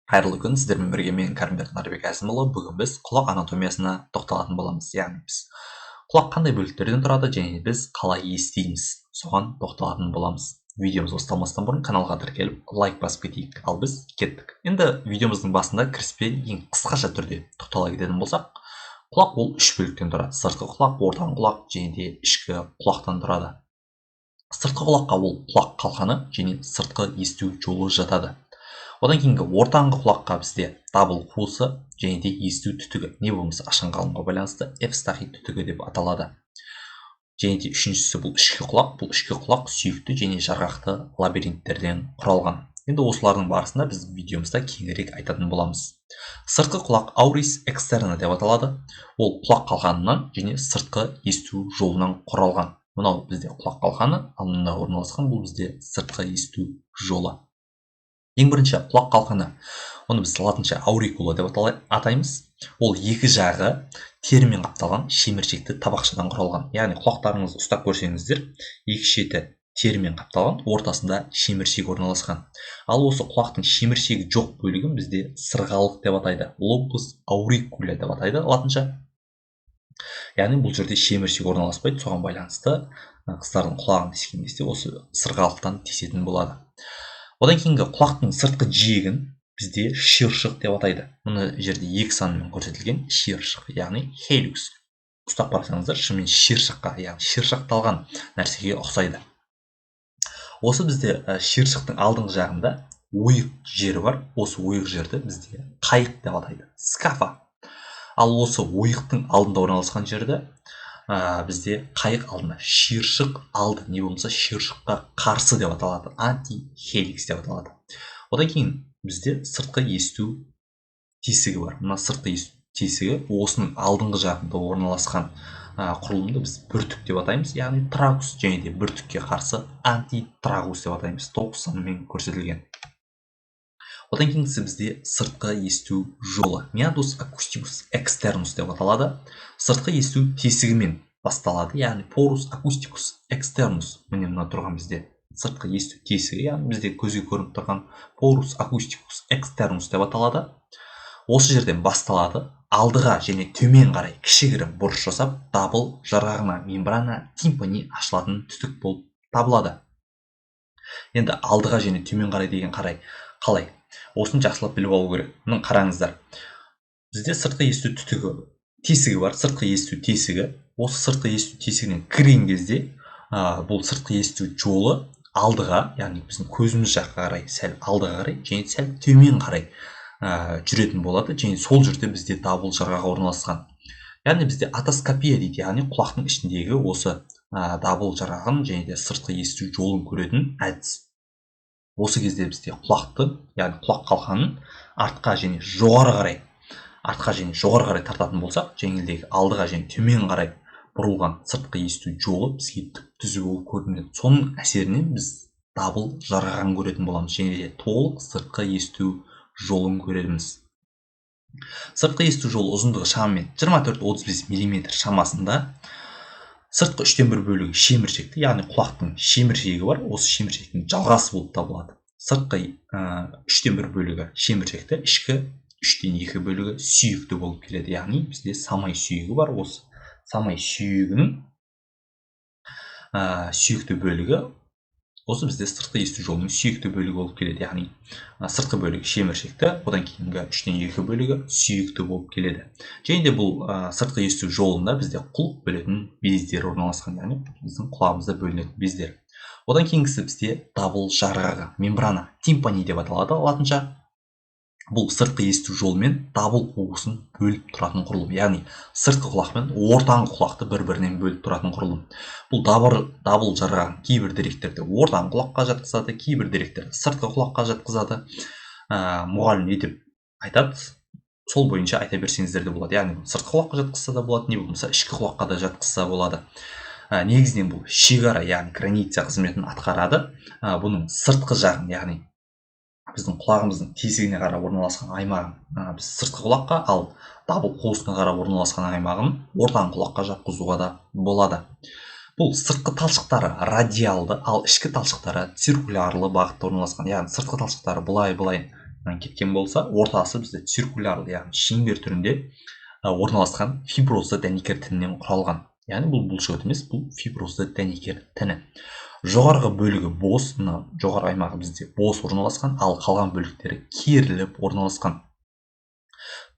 Қайырлы күн, сіздермен бірге мен, Кәрімбек Нарбек Әзімұлы. Бүгін біз құлақ анатомиясына тоқталатын боламыз. Яғни біз құлақ қандай бөліктерден тұрады және біз қалай естиміз, соған тоқталатын боламыз. Видеомыз басталмастан бұрын каналға тіркеліп, лайк басып кетейік. Ал біз кеттік. Енді видеомыздың басында кіріспе ең қысқаша түрде тоқтала кететін болсақ, құлақ ол үш бөліктен тұрады. Сыртқы құлақ, ортаңғы құлақ және де ішкі құлақтан тұрады. Сыртқы құлаққа ол құлақ қалқаны және сыртқы есту жолы жатады. Одан кейінгі ортаңғы құлаққа бізде дабыл қуысы және де есту түтігі, не болмаса ашқан ғалымға байланысты эвстахий түтігі деп аталады. Және де үшіншісі бұл ішкі құлақ. Бұл ішкі құлақ сүйекті және жарғақты лабиринттерден құралған. Енді осылардың барысында біз видеомызда кеңірек айтатын боламыз. Сыртқы құлақ аурис экстерна деп аталады. Ол құлақ қалқанынан және сыртқы есту жолынан құралған. Мынау бізде құлақ қалқаны, ал мында орналасқан бұл бізде сыртқы есту жолы. Ең бірінші құлақ қалқаны, оны біз латынша аурикула деп атаймыз. Ол екі жағы терімен қапталған шеміршекті табақшадан құралған. Яғни құлақтарыңызды ұстап көрсеңіздер, екі шеті терімен қапталған, ортасында шеміршек орналасқан. Ал осы құлақтың шеміршегі жоқ бөлігін бізде сырғалық деп атайды, лобус аурикуля деп атайды латынша. Яғни бұл жерде шеміршек орналаспайды, соған байланысты қыздардың құлағын тескен кезде осы сырғалықтан тесетін болады. Одан кейінгі құлақтың сыртқы жиегін бізде шиыршық деп атайды. Мына жерде екі санмен көрсетілген шиыршық, яғни хелюкс. Ұстап қарасаңыздар, шынымен шиыршыққа, яғни шиыршықталған нәрсеге ұқсайды. Осы бізде шиыршықтың алдыңғы жағында ойық жері бар. Осы ойық жерді бізде қайық деп атайды, скафа. Ал осы ойықтың алдында орналасқан жерді бізде қайық алдында шиыршық алды, не болмаса шиыршыққа қарсы деп аталады, антихеликс деп аталады. Одан кейін бізде сыртқы есту тесігі бар. Мына сыртқы есту тесігі осының алдыңғы жағында орналасқан құрылымды біз бүртік деп атаймыз, яғни трагус, және де бүртікке қарсы антитрагус деп атаймыз, 9 санымен көрсетілген. Одан кейінгісі бізде сыртқы есту жолы, meatus acusticus externus деп аталады. Сыртқы есту тесігімен басталады, яғни porus acusticus externus. Міне, мына тұрған бізде сыртқы есту тесігі, яғни бізде көзге көрініп тұрған porus acusticus externus деп аталады. Осы жерден басталады, алдыға және төмен қарай кішігірім бұрыш жасап, дабыл жарғағына, мембрана тимпани ашылатын түтік болып табылады. Енді алдыға және төмен қарай деген қарай қалай, осыны жақсылап біліп алу керек. Міне, қараңыздар, бізде сыртқы есту түтігі, тесігі бар. Сыртқы есту тесігі, осы сыртқы есту тесігінен кірген кезде бұл сыртқы есту жолы алдыға, яғни біздің көзіміз жаққа қарай, сәл алдыға қарай және сәл төмен қарай жүретін болады. Және сол жерде бізде дабыл жарғағы орналасқан, яғни бізде отоскопия дейді, яғни құлақтың ішіндегі осы дабыл жарғағын және де сыртқы есту жолын көретін әдіс. Осы кезде бізде құлақты, яғни құлақ қалқанын артқа және жоғары қарай, артқа және жоғары қарай тартатын болсақ, жеңілдегі алдыға және төмен қарай бұрылған сыртқы есту жолы бізге түп түзу болып көрінеді. Соның әсерінен біз дабыл жарғағын көретін боламыз және де толық сыртқы есту жолын көреміз. Сыртқы есту жолы ұзындығы шамамен 24-35 мм шамасында. Сыртқы үштен бір бөлігі шеміршекті, яғни құлақтың шеміршегі бар, осы шеміршектің жалғасы болып табылады. Сыртқы үштен бір бөлігі шеміршекті, ішкі үштен екі бөлігі сүйекті болып келеді. Яғни бізде самай сүйегі бар, осы самай сүйегінің сүйекті бөлігі осы бізде сыртқы есту жолының сүйекті бөлігі болып келеді. Яғни сыртқы бөлігі шеміршекті, одан кейінгі үштен екі бөлігі сүйекті болып келеді. Және де бұл сыртқы есту жолында бізде құлық бөлетін бездер орналасқан, яғни біздің құлағымызда бөлінетін бездер. Одан кейінгісі бізде дабыл жарғағы, мембрана тимпани деп аталады латынша. Бұл сыртқы есту жолы мен дабыл қуысын бөліп тұратын құрылым, яғни сыртқы құлақ пен ортаңғы құлақты бір бірінен бөліп тұратын құрылым. Бұл дабыл жарғағын кейбір деректерде ортаңғы құлаққа жатқызады, кейбір деректерде сыртқы құлаққа жатқызады. Мұғалім не деп айтады, сол бойынша айта берсеңіздер де болады. Яғни сыртқы құлаққа жатқызса да болады, не болмаса ішкі құлаққа да жатқызса болады. Негізінен бұл шекара, яғни граница қызметін атқарады. Бұның сыртқы жағын, яғни біздің құлағымыздың тесігіне қарап орналасқан аймағын біз сыртқы құлаққа, ал дабыл қуысына қарап орналасқан аймағын ортаңғы құлаққа жатқызуға да болады. Бұл сыртқы талшықтары радиалды, ал ішкі талшықтары циркулярлы бағытта орналасқан. Яғни сыртқы талшықтары былай былай кеткен болса, ортасы бізде циркулярлы, яғни шеңбер түрінде орналасқан фиброзды дәнекер тінінен құралған. Яғни бұл бұлшықет емес, бұл фиброзды дәнекер тіні. Жоғарғы бөлігі бос, мына жоғарғы аймағы бізде бос орналасқан, ал қалған бөліктері керіліп орналасқан.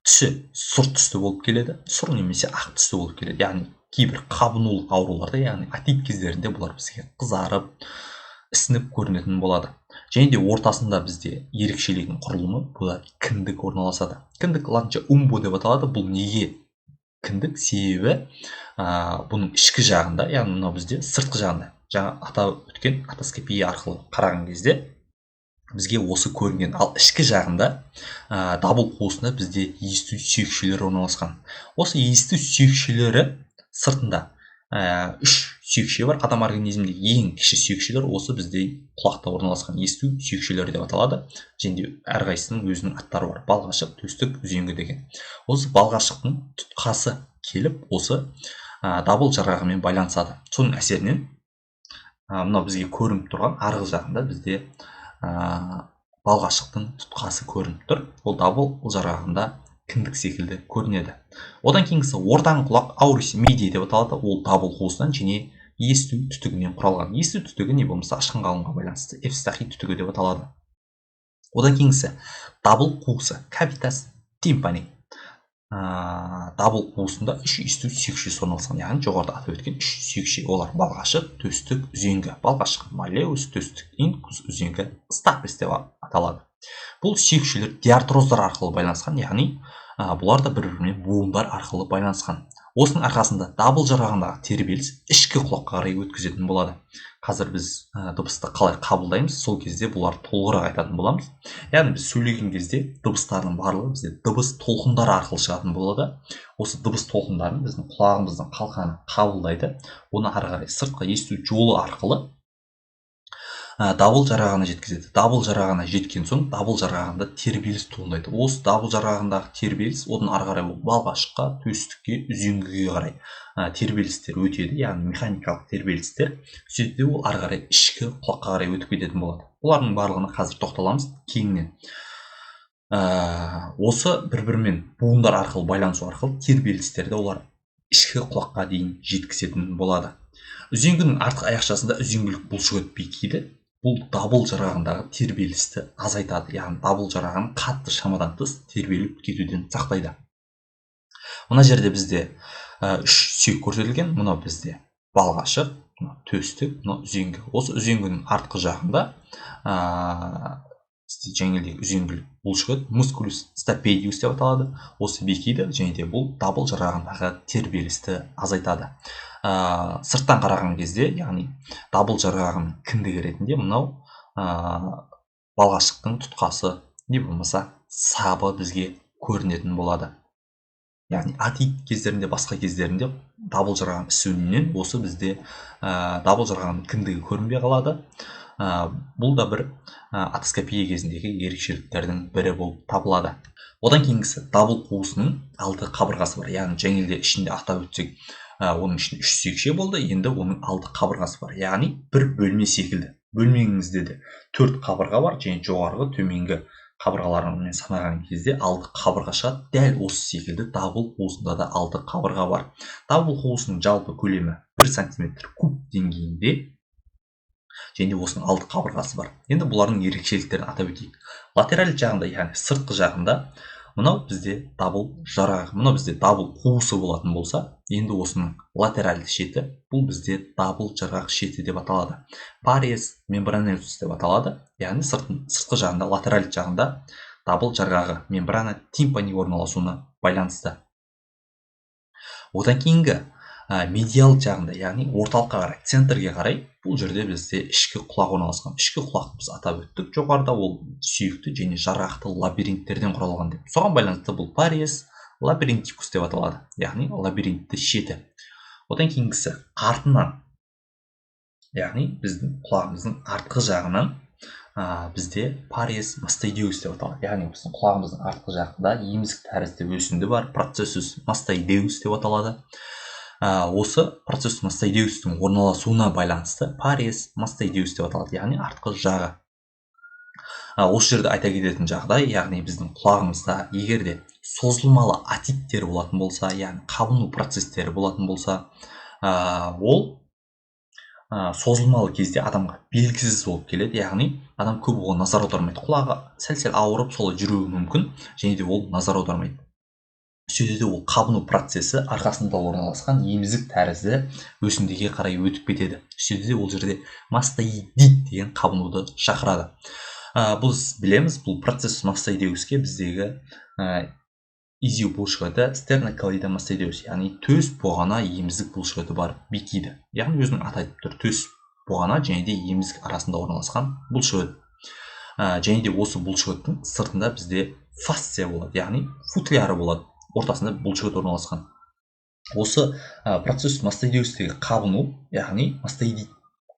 Түсі сұр түсті болып келеді, сұр немесе ақ түсті болып келеді. Яғни кейбір қабынулық ауруларда, яғни отит кездерінде бұлар бізге қызарып, ісініп көрінетін болады. Және де ортасында бізде ерекшелеген құрылымы бұл кіндік орналасады. Кіндік латынша умбо деп аталады. Бұл неге кіндік? Себебі бұның ішкі жағында, яғни мынау бізде сыртқы жағында, жаңа атап өткен отоскопия арқылы қараған кезде бізге осы көрінген. Ал ішкі жағында дабыл қуысында бізде есту сүйекшелері орналасқан. Осы есту сүйекшелері сыртында үш сүйекше бар. Адам организмінде ең кіші сүйекшелер осы бізде құлақта орналасқан есту сүйекшелері деп аталады. Және де әрқайсысының өзінің аттары бар: балғашық, төстік, үзеңгі деген. Осы балғашықтың тұтқасы келіп осы дабыл жарғағымен байланысады. Соның әсерінен мынау бізге көрініп тұрған арғы жағында бізде балғашықтың тұтқасы көрініп тұр. Ол дабыл жарғағында кіндік секілді көрінеді. Одан кейінгісі ортаңғы құлақ, аурис медиа деп аталады. Ол дабыл қуысынан және есту түтігінен құралған. Есту түтігі не болмаса ашқан ғалымға байланысты эвстахий түтігі деп аталады. Одан кейінгісі дабыл қуысы, кавитас тимпани. Дабыл қуысында үш есту сүйекшесі орналасқан, яғни жоғарыда атап өткен үш сүйекше. Олар балғашық, төстік, үзеңгі. Балғашық маллеус, төстік инкус, үзеңгі стапес деп аталады. Бұл сүйекшелер диартроздар арқылы байланысқан, яғни бұлар да бір-бірімен буындар арқылы байланысқан. Осының арқасында дабыл жарғағындағы тербеліс ішкі құлаққа қарай өткізетін болады. Қазір біз дыбысты қалай қабылдаймыз, сол кезде бұлар толығырақ айтатын боламыз. Яғни біз сөйлеген кезде дыбыстардың барлығы бізде дыбыс толқындары арқылы шығатын болады. Осы дыбыс толқындарын біздің құлағымыздың қалқаны қабылдайды. Оны ары қарай сыртқы есту жолы арқылы дабыл жарғағына жеткізеді. Дабыл жарғағына жеткен соң дабыл жарғағында тербеліс туындайды. Осы дабыл жарғағындағы тербеліс одан ары қарай ол балғашыққа, төстікке, үзеңгіге қарай тербелістер өтеді, яғни механикалық тербелістер. Сөйтіп ол ары қарай ішкі құлаққа қарай өтіп кететін болады. Бұлардың барлығына қазір тоқталамыз кейіннен. Осы бір-бірімен буындар арқылы байланысу арқылы тербелістерді олар ішкі құлаққа дейін жеткізетін болады. Үзеңгінің артқы аяқшасында үзеңгілік бұлшықет бекиді. Бұл дабыл жарғағындағы тербелісті азайтады, яғни дабыл жарғағын қатты шамадан тыс тербеліп кетуден сақтайды. Мына жерде бізде үш сүйек көрсетілген. Мынау бізде балғашық, мынау төстік, мынау үзеңгі. Осы үзеңгінің артқы жағында жаңағыдей үзеңгілік бұлшықет мускулус стапедиус деп аталады. Осы бекиді және де бұл дабыл жарғағындағы тербелісті азайтады. Сырттан қараған кезде, яғни дабыл жарғағының кіндігі ретінде мынау балғашықтың тұтқасы не болмаса сабы бізге көрінетін болады. Яғни отит кездерінде, басқа кездерінде дабыл жарғағының ісуінен осы бізде дабыл жарғағының кіндігі көрінбей қалады. Бұл да бір отоскопия кезіндегі ерекшеліктердің бірі болып табылады. Одан кейінгісі дабыл қуысының алты қабырғасы бар. Яғни жаңағыда ішінде атап өтсек, оның ішінде үш сүйекше болды, енді оның алты қабырғасы бар. Яғни бір бөлме секілді. Бөлмеңізде де төрт қабырға бар және жоғарғы, төменгі қабырғаларымен санаған кезде алты қабырға шығады. Дәл осы секілді дабыл қуысында да алты қабырға бар. Дабыл қуысының жалпы көлемі 1 сантиметр куб деңгейінде және осының алты қабырғасы бар. Енді бұлардың ерекшеліктерін атап өтейік. Латераль жағында, яғни сыртқы жағында мынау бізде дабыл жарағы, мынау бізде дабыл қуысы болатын болса, енді осының латеральды шеті бұл бізде дабыл жарғақ шеті деп аталады. Париес мембранозус деп аталады. Яғни сыртқы жағында, латеральды жағында дабыл жарғағы мембрана тимпани орналасуына байланысты. Одан кейінгі медиал жағында, яғни орталыққа қарай, центрге қарай бұл жерде бізде ішкі құлақ орналасқан. Ішкі құлақты біз атап өттік жоғарыда, ол сүйекті және жарғақты лабиринттерден құралған деп. Соған байланысты бұл париес лабиринтикус деп аталады, яғни лабиринтті шеті. Одан кейінгісі артынан, яғни біздің құлағымыздың артқы жағынан бізде париес мастоидеус деп аталады. Яғни біздің құлағымыздың артқы жағында емізік тәрізді өсінді бар, процессус мастоидеус деп аталады. Осы процесс мастоидеустің орналасуына байланысты париес мастоидеус деп аталады, яғни артқы жағы. Осы жерде айта кететін жағдай, яғни біздің құлағымызда егер де созылмалы отиттер болатын болса, яғни қабыну процестері болатын болса, ол созылмалы кезде адамға белгісіз болып келеді, яғни адам көп оған назар аудармайды. Құлағы сәл-сәл ауырып солай жүруі мүмкін, және де ол назар аудармайды. Сөйтеді де ол қабыну процесі арқасында орналасқан емізік тәрізді өсіндіге қарай өтіп кетеді. Сөйтеді де ол жерде мастоидит деген қабынуды шақырады. Бұл білеміз, бұл процесс мастоидеуске біздегі изю бұлшықеті стерноклеидомастоидеус, яғни төс бұғана емізік бұлшықеті барып бекиді. Яғни өзінің аты айтып тұр, төс бұғана және де емізік арасында орналасқан бұлшықет. Және де осы бұлшықеттің сыртында бізде фасция болады, яғни футляры болады, ортасында бұлшықет орналасқан. Осы процесс мастоидеустегі қабыну, яғни мастоидит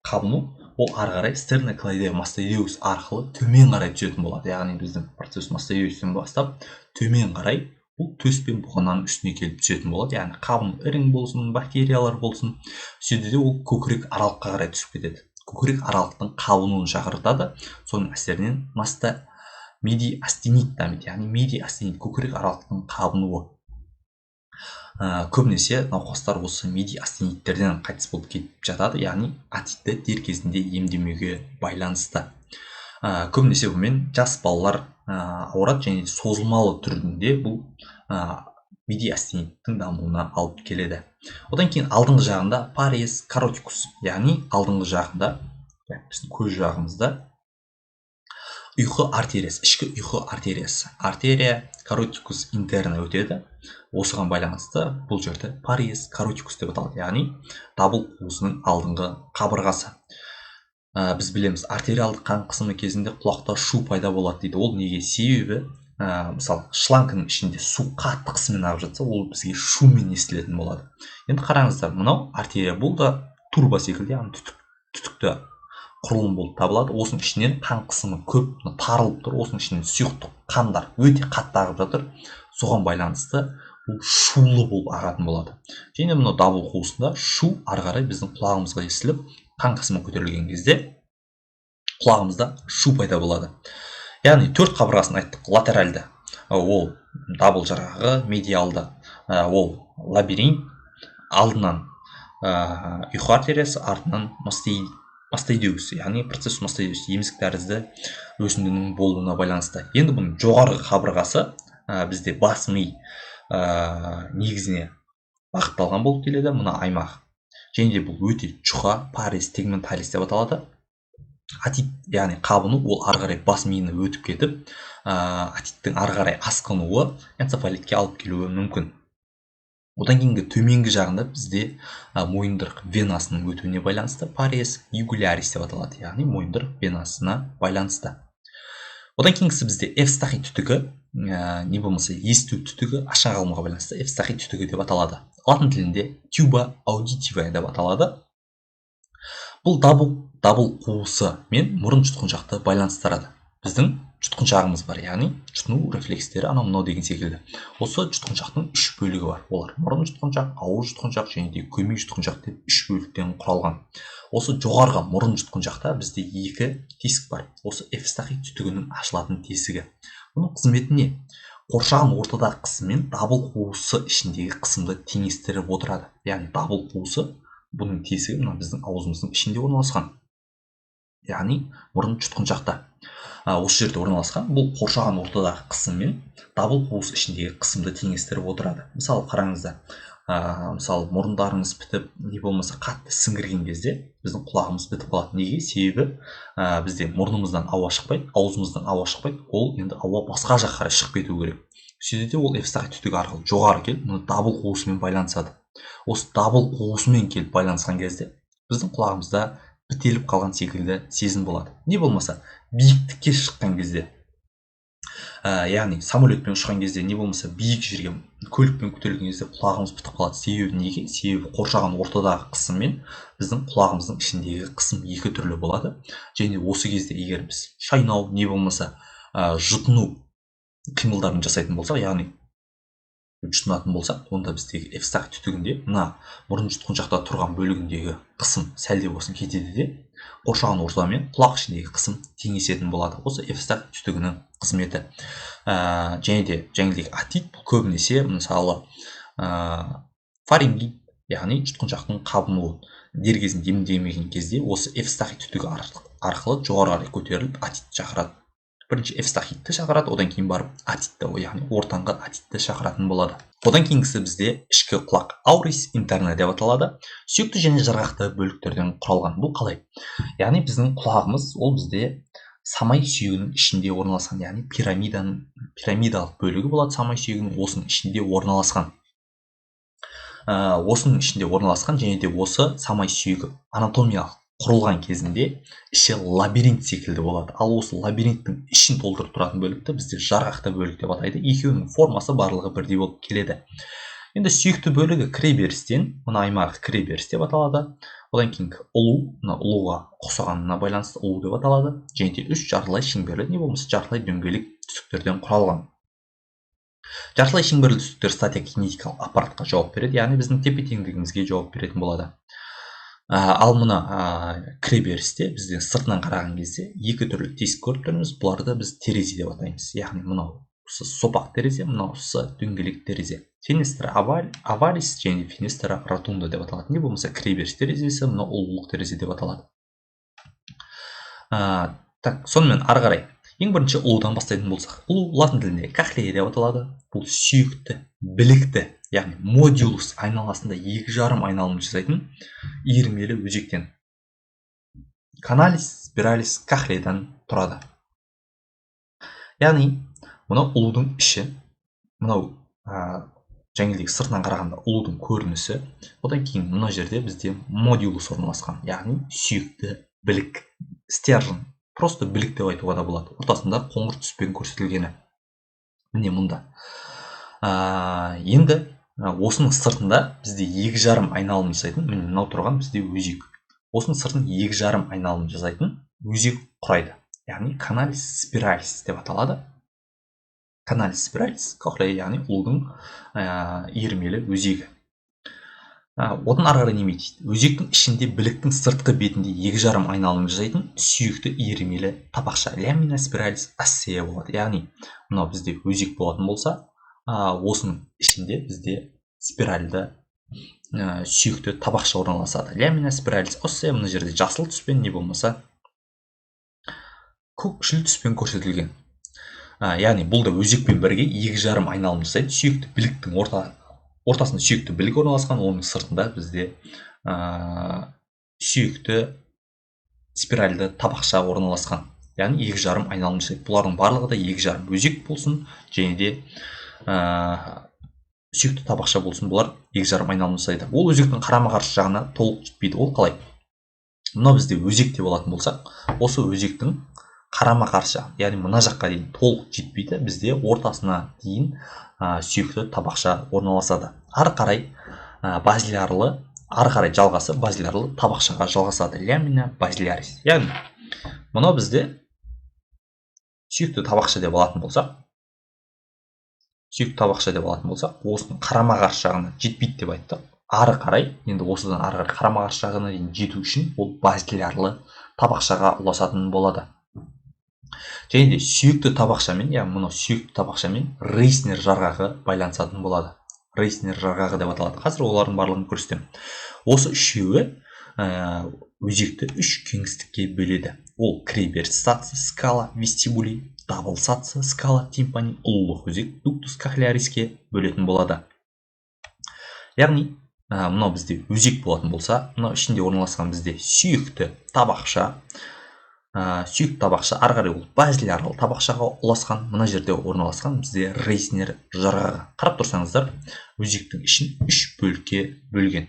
қабыну, ол ары қарай стерноклеидомастоидеус арқылы төмен қарай түсетін болады. Яғни біздің процесс мастоидеустен бастап төмен қарай бұл төс пен бұғананың үстіне келіп түсетін болады. Яғни қабыну ірің болсын, бактериялар болсын, сөйтеді де ол көкірек аралыққа қарай түсіп кетеді. Көкірек аралықтың қабынуын шақыртады. Соның әсерінен медиастинит дамиды, яғни медиастинит көкірек аралықтың қабынуы. Көбінесе науқастар осы медиастиниттерден қайтыс болып кетіп жатады, яғни отитті дер кезінде емдемеуге байланысты. Көбінесе бұнымен жас балалар ауырады және созылмалы түрінде бұл медиастиниттің дамуына алып келеді. Одан кейін алдыңғы жағында парез каротикус, яғни алдыңғы жағында, біздің көз жағымызда ұйқы артериясы, ішкі ұйқы артериясы, артерия каротикус интерна өтеді. Осыған байланысты бұл жерде парез каротикус деп аталады, яғни дабыл қуысының алдыңғы қабырғасы. Біз білеміз, артериалды қан қысымы кезінде құлақта шу пайда болады дейді. Ол неге? Себебі мысалы шлангының ішінде су қатты қысыммен ағып жатса, ол бізге шумен естілетін болады. Енді қараңыздар, мынау артерия, бұл да турба секілді, яғни түтікті құрылым болып табылады. Осының ішінен қан қысымы көп тарылып тұр, осының ішінен сұйықтық қандар өте қатты ағып жатыр. Соған байланысты бұл шулы болып ағатын болады. Және мынау дабыл қуысында шу ары қарай біздің құлағымызға естіліп, қан қысымы көтерілген кезде құлағымызда шу пайда болады. Яғни төрт қабырғасын айттық: латеральды ол дабыл жарғағы, медиалды ол лабиринт, алдынан ұйқы артериясы, артынан мастоидеус, яғни процесс мастоидеус емізік тәрізді өсіндінің болуына байланысты. Енді бұның жоғарғы қабырғасы бізде бас ми негізіне бағытталған болып келеді мына аймақ. Және де бұл өте жұқа парез тегменталис деп аталады. Отит, яғни қабыну, ол ары қарай бас миына өтіп кетіп, отиттің ары қарай асқынуы энцефалитке алып келуі мүмкін. Одан кейінгі төменгі жағында бізде мойындырық венасының өтуіне байланысты парез югулярис деп аталады, яғни мойындырық венасына байланысты. Одан кейінгісі бізде эвстахий түтігі, не болмаса есту түтігі, ашағалымға байланысты эвстахий түтігі деп аталады. Латын тілінде tuba auditiva деп аталады. Бұл дабыл қуысы мен мұрын жұтқыншақты байланыстырады. Біздің жұтқыншағымыз бар, яғни жұтыну рефлекстері анау мынау деген секілді. Осы жұтқыншақтың үш бөлігі бар. Олар мұрын жұтқыншақ, ауыз жұтқыншақ және де көмей жұтқыншақ деп үш бөліктен құралған. Осы жоғарғы мұрын жұтқыншақта бізде екі тесік бар. Осы эвстахий түтігінің ашылатын тесігі. Бұның қызметі не? Қоршаған ортадағы қысым мен дабыл қуысы ішіндегі қысымды теңестіріп отырады. Яғни дабыл қуысы, бұның тесігі мына біздің аузымыздың ішінде орналасқан, яғни мұрын жұтқыншақта осы жерде орналасқан. Бұл қоршаған ортадағы қысым мен дабыл қуыс ішіндегі қысымды теңестіріп отырады. Мысалы қараңыздар, мысалы мұрындарыңыз бітіп, не болмаса қатты сіңгірген кезде біздің құлағымыз бітіп қалады. Неге? Себебі бізде мұрнымыздан ауа шықпайды, аузымыздан ауа шықпайды, ол енді ауа басқа жаққа қарай шығып кету керек. Сөйтеді де ол эвстахий түтігі арқылы жоғары келіп, мына дабыл қуысымен байланысады. Осы дабыл қуысымен келіп байланысқан кезде біздің құлағымызда бітеліп қалған секілді сезім болады. Не болмаса биіктікке шыққан кезде, яғни самолетпен ұшқан кезде, не болмаса биік жерге көлікпен көтерілген кезде құлағымыз бітіп қалады. Себебі неге? Себебі қоршаған ортадағы қысым мен біздің құлағымыздың ішіндегі қысым екі түрлі болады. Және осы кезде егер біз шайнау, не болмаса жұтыну қимылдарын жасайтын болсақ, яғни жұтынатын болсақ, онда біздегі эвстахий түтігінде мына мұрын жұтқыншақта тұрған бөлігіндегі қысым сәл де болсын кетеді де Қоршаған ортамен құлақ ішіндегі қысым теңесетін болады. Осы эвстахий түтігінің қызметі. Және де жаңағыдегі отит бұл көбінесе мысалы фарингит, яғни жұтқыншақтың қабынуы дер кезінде емделмеген кезде осы эвстахий түтігі арқылы жоғары қарай көтеріліп отит шақырады. Бірінші эвстахитті шақырады, одан кейін барып отитті, яғни ортаңғы отитті шақыратын болады. Одан кейінгісі бізде ішкі құлақ, аурис интерна деп аталады. Сүйекті және жарғақты бөліктерден құралған. Бұл қалай? Яғни біздің құлағымыз ол бізде самай сүйегінің ішінде орналасқан, яғни пирамидалық бөлігі болады самай сүйегінің, осының ішінде орналасқан. Осының ішінде орналасқан және де осы самай сүйегі анатомиялық құрылған кезінде іші лабиринт секілді болады. Ал осы лабиринттің ішін толтырып тұратын бөлікті бізде жарғақты бөлік деп атайды. Екеуінің формасы барлығы бірдей болып келеді. Енді сүйекті бөлігі кіреберістен, мына аймағы кіреберіс деп аталады. Одан кейін ұлу, мына ұлуға ұқсағанына байланысты ұлу деп аталады. Және де үш жартылай шеңберлі, не болмаса жартылай дөңгелек түсіктерден құралған. Жартылай шеңберлі түсіктер статиокинетикалық аппаратқа жауап береді, яғни біздің тепе-теңдігімізге жауап беретін болады. Ал мына кіреберісте бізде сыртынан қараған кезде екі түрлі тесік көріп тұрмыз. Бұларды біз терезе деп атаймыз. Яғни мынау сопақ терезе, мынау дөңгелек терезе. Фенестра овалис және фенестра ротунда деп аталады. Не болмаса кіреберіс терезесі, мынау ұлулық терезе деп аталады. Так, сонымен ары қарай ең бірінші ұлудан бастайтын болсақ, ұлу латын тілінде кохлея деп аталады. Бұл сүйекті, білікті, яғни модулус айналасында 2,5 айналым жасайтын иірмелі өзектен, каналис спиралис кохлеядан тұрады. Яғни мынау ұлудың іші, мынау жаңағыдегі сыртынан қарағанда ұлудың көрінісі. Одан кейін мына жерде бізде модулус орналасқан, яғни сүйекті білік, стержень, просто білік деп айтуға да болады. Ортасында қоңыр түспен көрсетілгені. Міне мұнда. Енді осының сыртында бізде 2,5 айналым жасайтын, міне мынау тұрған бізде өзек. Осының сыртын 2,5 айналым жасайтын өзек құрайды. Яғни каналис спиралис деп аталады. Каналис спиралис кохлея, яғни ұлудың иірмелі өзегі. Одан ары қарай неме дейді? Өзектің ішінде біліктің сыртқы бетінде 2,5 айналым жасайтын сүйекті иірмелі тапақша лямина спиралис оссея болады. Яғни мынау бізде өзек болатын болса, осының ішінде бізде спиральді сүйекті табақша орналасады. Лямина спиралис оссея мына жерде жасыл түспен, не болмаса көкшіл түспен көрсетілген. Яғни бұл да өзекпен бірге 2,5 айналым жасайды. Сүйекті біліктің ортасында сүйекті білік орналасқан, оның сыртында бізде сүйекті спиральді табақша орналасқан. Яғни 2,5 айналым жасайды. Бұлардың барлығы да 2,5 өзек болсын және де сүйекті табақша болсын, бұлар 2,5 айналым жасайды. Ол өзектің қарама-қарсы жағына толық жетпейді. Ол қалай? Мынау бізде өзек деп алатын болсақ, осы өзектің қарама-қарсы жағы, яғни мына жаққа дейін толық жетпейді, бізде ортасына дейін сүйекті табақша орналасады. Ары қарай базилярлы, ары қарай жалғасы базилярлы табақшаға жалғасады. Лямина базилярис. Яғни мынау бізде сүйекті табақша деп алатын болсақ, сүйекті табақша деп алатын болсақ, осының қарама-қарсы жағына жетпейді деп айттық. Ары қарай, енді осыдан ары қарай қарама-қарсы жағына дейін жету үшін ол базилярлы табақшаға ұласатын болады. Және де сүйекті табақшамен, яғни мынау сүйекті табақшамен Рейснер жарғағы байланысатын болады. Рейснер жарғағы деп аталады. Қазір олардың барлығын көрсетемін. Осы үшеуі өзекті үш кеңістікке бөледі. Ол кіреберіс сатысы скала вестибули, дабыл сатысы скала тимпани, ұлулық өзек дуктус кохлеариске бөлетін болады. Яғни мынау бізде өзек болатын болса, мынау ішінде орналасқан бізде сүйекті табақша, сүйекті табақша ары қарай ол базилярлы табақшаға ұласқан, мына жерде орналасқан бізде Рейснер жарғағы. Қарап тұрсаңыздар, өзектің ішін үш бөлікке бөлген.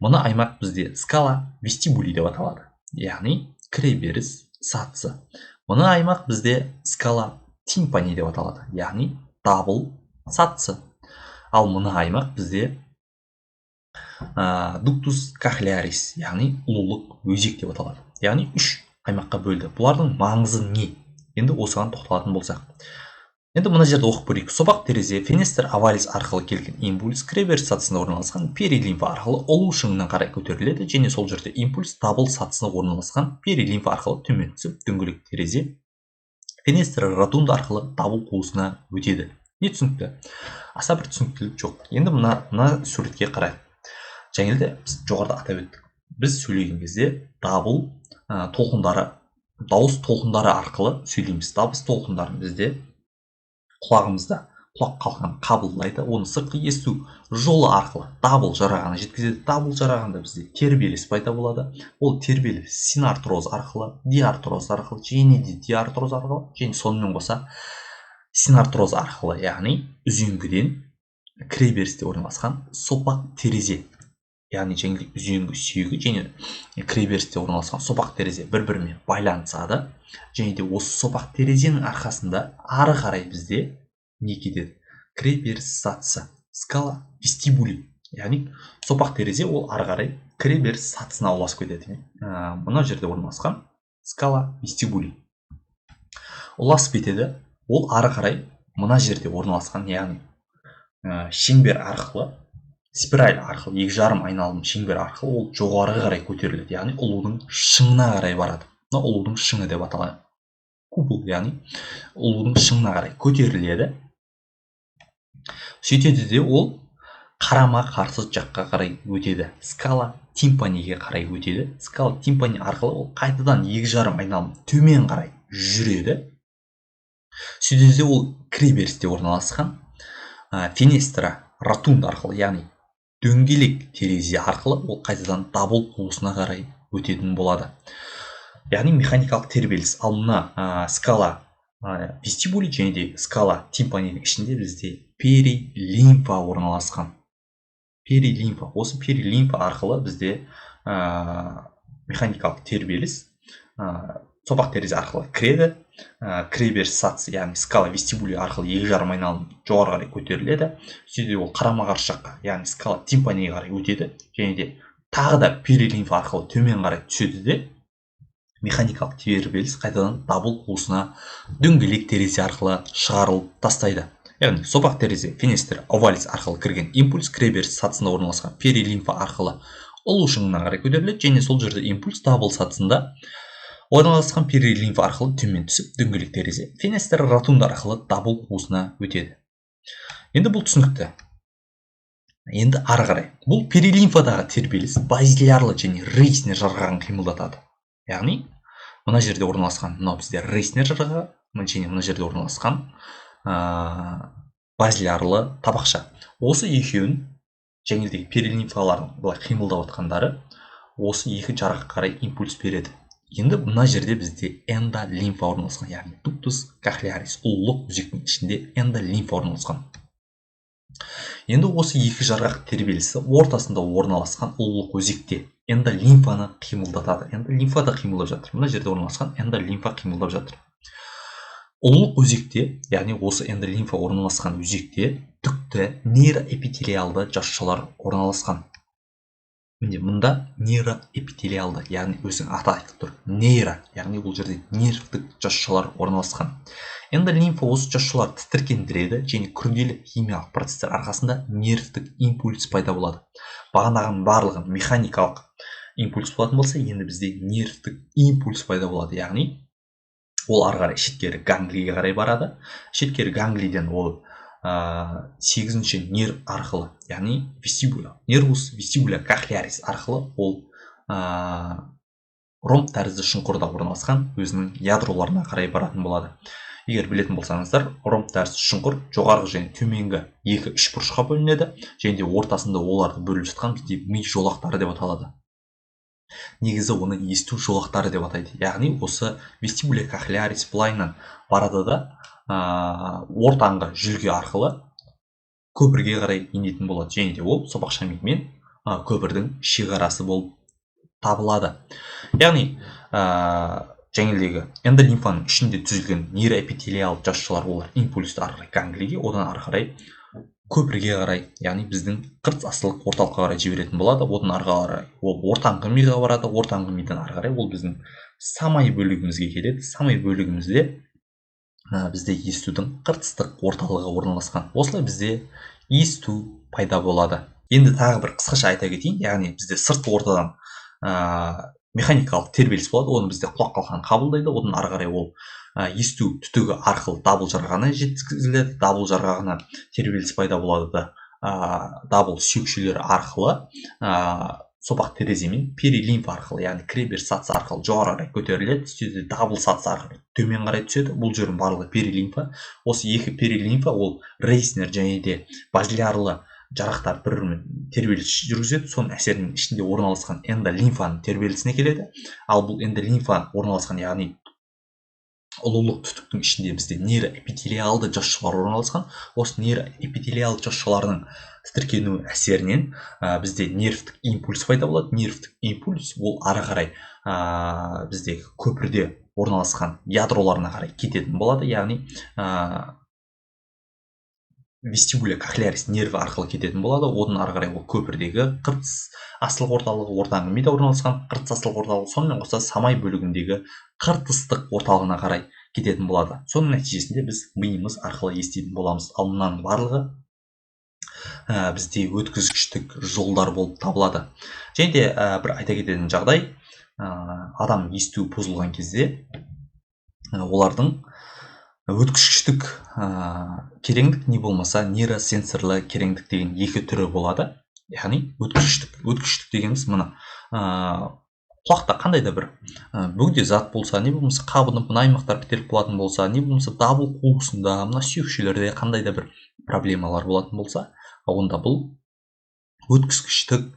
Мына аймақ бізде скала вестибули деп аталады, яғни кіреберіс сатысы. Мына аймақ бізде скала тимпани деп аталады, яғни дабыл сатысы. Ал мына аймақ бізде дуктус кохлеарис, яғни ұлулық өзек деп аталады. Яғни үш аймаққа бөлді. Бұлардың маңызы не? Енді осыған тоқталатын болсақ. Енді мына жерде оқып көрейік. Сопақ терезе фенестр овалис арқылы келген импульс кіреберіс сатысында орналасқан перилимфа арқылы ұлу шыңына қарай көтеріледі және сол жерде импульс дабыл сатысына орналасқан перилимфа арқылы төмен түсіп, дөңгелек терезе фенестр ротунда арқылы дабыл қуысына өтеді. Не түсінікті? Аса бір түсініктілік жоқ. Енді мына суретке қарайық. Және де біз жоғарыда атап өттік. Біз сөйлеген кезде дабыл толқындары, дауыс толқындары арқылы сөйлейміз. Дабыс толқындарын бізде құлағымызда құлақ қалқан қабылдайды, оны сыртқы есту жолы арқылы дабыл жарағына жеткізеді. Дабыл жарағында бізде тербеліс пайда болады. Ол тербеліс синартроз арқылы, диартроз арқылы және де диартроз арқылы және сонымен қоса синартроз арқылы, яғни үзеңгіден кіреберісте орналасқан сопақ терезе, яғни жәңгілік үзеңгі сүйегі және кіреберісте орналасқан сопақ терезе бір-бірімен байланысады. Және де осы сопақ терезенің арқасында ары қарай бізде не кетеді? Кіреберіс сатысы, скала вестибули, яғни сопақ терезе ол ары қарай кіреберіс сатысына ұласып кетеді. Мына жерде орналасқан скала вестибули ұласып кетеді. Ол ары қарай мына жерде орналасқан, яғни шеңбер арқылы, спираль арқылы, 2,5 айналым шеңбер арқылы ол жоғары қарай көтеріледі, яғни ұлудың шыңына қарай барады. Мына ұлудың шыңы деп аталады. Купол, яғни ұлудың шыңына қарай көтеріледі. Сөйтеді де ол қарама қарсы жаққа қарай өтеді. Скала тимпаниге қарай өтеді. Скала тимпани арқылы ол қайтадан 2,5 айналым төмен қарай жүреді. Сөйтеді де ол кіреберісте орналасқан фенестра ротунда арқылы, яғни дөңгелек терезе арқылы ол қайтадан дабыл қуысына қарай өтетін болады. Яғни механикалық тербеліс. Ал мына скала вестибули және де скала тимпанинің ішінде бізде перилимфа орналасқан. Перилимфа. Осы перилимфа арқылы бізде механикалық тербеліс сопақ терезе арқылы кіреді. Кіреберіс сатысы, яғни скала вестибули арқылы 2,5 айналым жоғары қарай көтеріледі. Сөйтіп ол қарама қарсы жаққа, яғни скала тимпаниге қарай өтеді және де тағы да перилимфа арқылы төмен қарай түседі де механикалық тербеліс қайтадан дабыл қуысына дөңгелек терезе арқылы шығарылып тастайды. Яғни сопақ терезе фенестр овалис арқылы кірген импульс кіреберіс сатысында орналасқан перилимфа арқылы ұлу шыңына қарай көтеріледі және сол жерде импульс дабыл сатысында орналасқан перилимфа арқылы төмен түсіп, дөңгелек терезе фенестр ротунда арқылы дабыл қуысына өтеді. Енді бұл түсінікті. Енді ары қарай бұл перилимфадағы тербеліс базилярлы және Рейснер жарғағын қимылдатады. Яғни мына жерде орналасқан мынау бізде Рейснер жарғағы және мына жерде орналасқан базилярлы табақша. Осы екеуін жәңгілдегі перилимфалардың былай қимылдап жатқандары осы екі жарғаққа қарай импульс береді. Енді мына жерде бізде эндолимфа орналасқан, яғни дуктус кохлеарис, ұлулық өзектің ішінде эндолимфа орналасқан. Енді осы екі жарғақ тербелісі ортасында орналасқан ұлулық өзекте эндолимфаны қимылдатады. Эндолимфа да қимылдап жатыр. Мына жерде орналасқан эндолимфа қимылдап жатыр. Ұлулық өзекте, яғни осы эндолимфа орналасқан өзекте түкті нейроэпителиалды жасушалар орналасқан. Міне мұнда нейроэпителиалды, яғни өзінің аты айтып тұр, нейро, яғни бұл жерде нервтік жасушалар орналасқан. Эндолимфа осы жасушаларды тітіркендіреді және күрделі химиялық процестер арқасында нервтік импульс пайда болады. Бағанағының барлығы механикалық импульс болатын болса, енді бізде нервтік импульс пайда болады, яғни ол ары қарай шеткері ганглиге қарай барады. Шеткері ганглиден ол 8-ші нерв арқылы, яғни вестибуля, нервус вестибуля кохлеарис арқылы ол ромб тәрізді шұңқырда орналасқан өзінің ядроларына қарай баратын болады. Егер білетін болсаңыздар, ромб тәрізді шұңқыр жоғарғы және төменгі екі үшбұрышқа бөлінеді және де ортасында оларды бөліп жатқан бізде ми жолақтары деп аталады. Негізі оны есту жолақтары деп атайды. Яғни осы вестибуля кохлеарис былайынан барады да ортаңғы жүлге арқылы көпірге қарай енетін болады және де ол сопақша мен көпірдің шекарасы болып табылады. Яғни жаңелдегі эндолимфаның ішінде түзілген нейроэпителиал жасушалар олар импульсті ары қарай ганглиге, одан ары қарай көпірге қарай, яғни біздің қыртыс астылық орталыққа қарай жіберетін болады. Одан ары қарай ол ортаңғы миға барады, ортаңғы мидан ары қарай ол біздің самай бөлігімізге келеді. Самай бөлігімізде Бізде естудің қыртыстық орталығы орналасқан. Осылай бізде есту пайда болады. Енді тағы бір қысқаша айта кетейін, яғни бізде сыртқы ортадан механикалық тербеліс болады, оны бізде құлақ қалқаны қабылдайды, одан ары қарай ол есту түтігі арқылы дабыл жарғағына жеткізіледі, дабыл жарғағына тербеліс пайда болады да, дабыл сүйекшелері арқылы сопақ тереземен перилимфа арқылы, яғни кіреберіс сатысы арқылы жоғары қарай көтеріледі, сөйтіп дабыл сатысы арқылы төмен қарай түседі. Бұл жердің барлығы перилимфа. Осы екі перилимфа ол Рейснер және де базилярлы жарақтар бір-бірімен тербеліс жүргізеді. Соның әсерінің ішінде орналасқан эндолимфаның тербелісіне келеді. Ал бұл эндолимфа орналасқан, яғни ұлулық түтіктің ішінде бізде нейроэпителиалды жасушалар орналасқан. Осы нейроэпителиалды жасушалардың тітіркену әсерінен бізде нервтік импульс пайда болады. Нервтік импульс ол ары қарай бізде көпірде орналасқан ядроларына қарай кететін болады, яғни вестибуля кохлеарис нерві арқылы кететін болады. Одан ары қарай ол көпірдегі қыртыс астылық орталығы, ортаңғы мида орналасқан қыртыс астылық орталығы, сонымен қоса самай бөлігіндегі қыртыстық орталығына қарай кететін болады. Соның нәтижесінде біз миымыз арқылы еститін боламыз. Ал мынаның барлығы бізде өткізгіштік жолдар болып табылады. Және де бір айта кететін жағдай, адам естуі бұзылған кезде олардың өткізгіштік кереңдік не болмаса нейросенсорлы кереңдік деген екі түрі болады. Яғни өткізгіштік дегеніміз мына құлақта қандай да бір бөгде зат болса, не болмаса қабынып мына аймақтар бітеліп қалатын болса, не болмаса дабыл қуысында мына сүйекшелерде қандай да бір проблемалар болатын болса, онда бұл өткізгіштік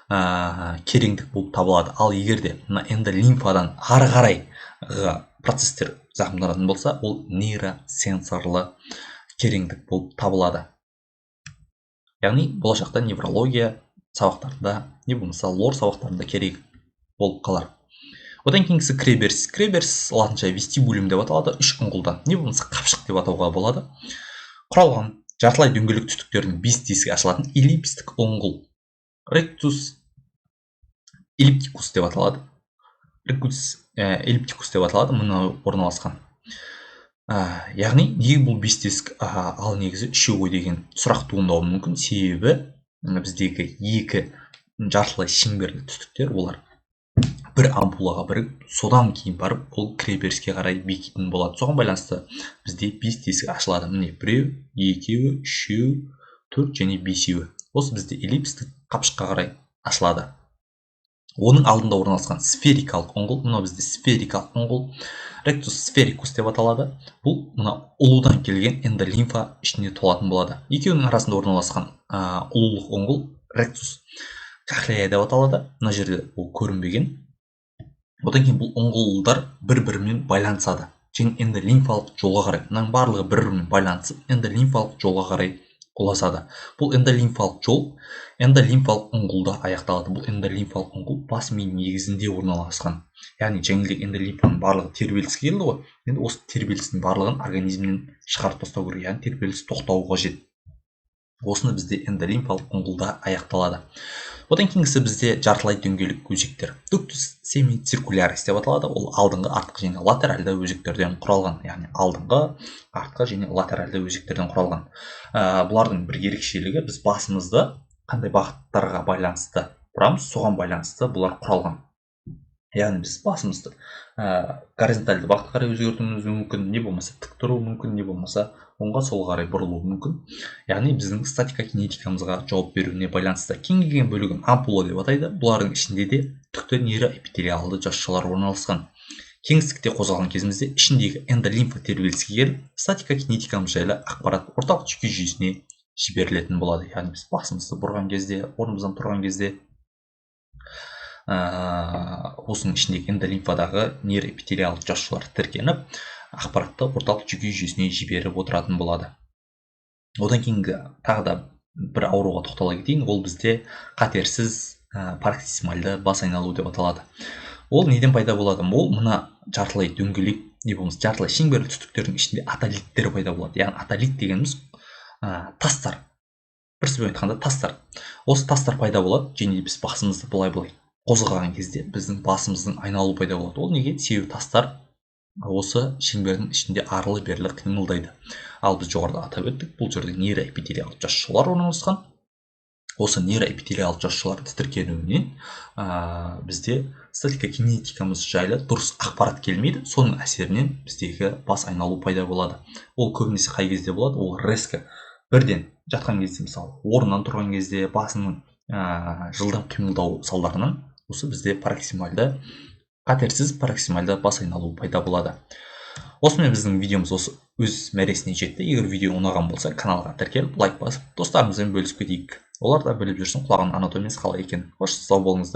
кереңдік болып табылады. Ал егер де мына эндолимфадан ары қарай процесстер зақымданатын болса, ол нейросенсорлы кереңдік болып табылады. Яғни болашақта неврология сабақтарында, не болмаса лор сабақтарында керек болып қалар. Одан кейінгісі кіреберіс. Кіреберіс латынша вестибулюм деп аталады, үш ұңғылдан, не болмаса қапшық деп атауға болады. Құралған жартылай дөңгелек түтіктердің 5 тесігі ашылатын эллипстік ұңғыл, ректус эллиптикус деп аталады. Ректус эллиптикус деп аталады, мына орналасқан. Яғни неге бұл 5 тесік, ал негізі үшеу ғой деген сұрақ туындауы мүмкін. Себебі біздегі екі жартылай шеңберлі түтіктер олар бір ампулаға бірігіп, содан кейін барып ол кіреберіске қарай бекитін болады. Соған байланысты бізде 5 тесік ашылады. Міне біреу, екеуі, үшеу, төрт және бесеуі. Осы бізде эллипстік қапшыққа қарай ашылады. Оның алдында орналасқан сферикалық ұңғыл, мынау бізде сферикалық ұңғыл, ректус сферикус деп аталады. Бұл мына ұлудан келген эндолимфа ішіне толатын болады. Екеуінің арасында орналасқан ұлулық ұңғыл ректус кохлея деп аталады. Мына жерде ол көрінбеген. Одан кейін бұл ұңғылдар бір-бірімен байланысады және эндолимфалық жолға қарай, мынаның барлығы бір-бірімен байланысып эндолимфалық жолға қарай ұласады. Бұл эндолимфалық жол эндолимфалық ұңғылда аяқталады. Бұл эндолимфалық ұңғыл бас ми негізінде орналасқан. Яғни жеңілдік эндолимфаның барлығы тербеліске келді ғой. Енді осы тербелістің барлығын организмнен шығарып тастау керек, яғни тербеліс тоқтауы қажет. Осыны бізде эндолимфалық ұңғылда аяқталады. Одан кейінгісі бізде жартылай дөңгелек өзектер, дуктус семициркулярис деп аталады. Ол алдыңғы, артқы және латеральды өзектерден құралған, яғни алдыңғы, артқы және латеральды өзектерден құралған. Бұлардың бір ерекшелігі, біз басымызды қандай бағыттарға байланысты бұрамыз, соған байланысты бұлар құралған. Яғни біз басымызды горизонтальды бағытқа қарай өзгертуіміз мүмкін, не болмаса тік тұруы мүмкін, не болмаса оңға солға қарай бұрылуы мүмкін. Яғни біздің статика кинетикамызға жауап беруіне байланысты. Кеңейген бөлігін ампула деп атайды. Бұлардың ішінде де түкті нейроэпителиалды жасушалар орналасқан. Кеңістікте қозғалған кезімізде ішіндегі эндолимфа тербеліске келіп, статика кинетикамыз жайлы ақпарат орталық жүйке жүйесіне жіберілетін болады. Яғни біз басымызды бұрған кезде, орнымыздан тұрған кезде осының ішіндегі эндолимфадағы нейроэпителиалды жасушалар тіркеніп, ақпаратты орталық жүйке жүйесіне жіберіп отыратын болады. Одан кейінгі тағы да бір ауруға тоқтала кетейін. Ол бізде қатерсіз пароксизмальды бас айналу деп аталады. Ол неден пайда болады? Ол мына жартылай дөңгелек, не болмаса жартылай шеңберлі түтіктердің ішінде атолиттер пайда болады. Яғни атолит дегеніміз тастар. Бір сөзбен айтқанда тастар. Осы тастар пайда болады және біз басымызды былай-былай қозғаған кезде біздің басымыздың айналуы пайда болады. Ол неге? Себебі тастар осы шеңбердің ішінде арлы берлі қимылдайды. Ал біз жоғарыда атап өттік, бұл жерде нейроэпителиалды жасушалар орналасқан. Осы нейроэпителиалды жасушалардың тітіркенуінен бізде статика кинетикамыз жайлы дұрыс ақпарат келмейді. Соның әсерінен біздегі бас айналу пайда болады. Ол көбінесе қай кезде болады? Ол резко бірден жатқан кезде, мысалы орнынан тұрған кезде басының жылдам қимылдау салдарынан осы бізде пароксимальды, қатерсіз пароксимальды бас айналу пайда болады. Осымен біздің видеомыз осы өз мәресіне жетті. Егер видео ұнаған болса, каналға тіркеліп, лайк басып, достарымызбен бөлісіп кетейік. Олар да біліп жүрсін құлағының анатомиясы қалай екен. Қош, сау болыңыздар.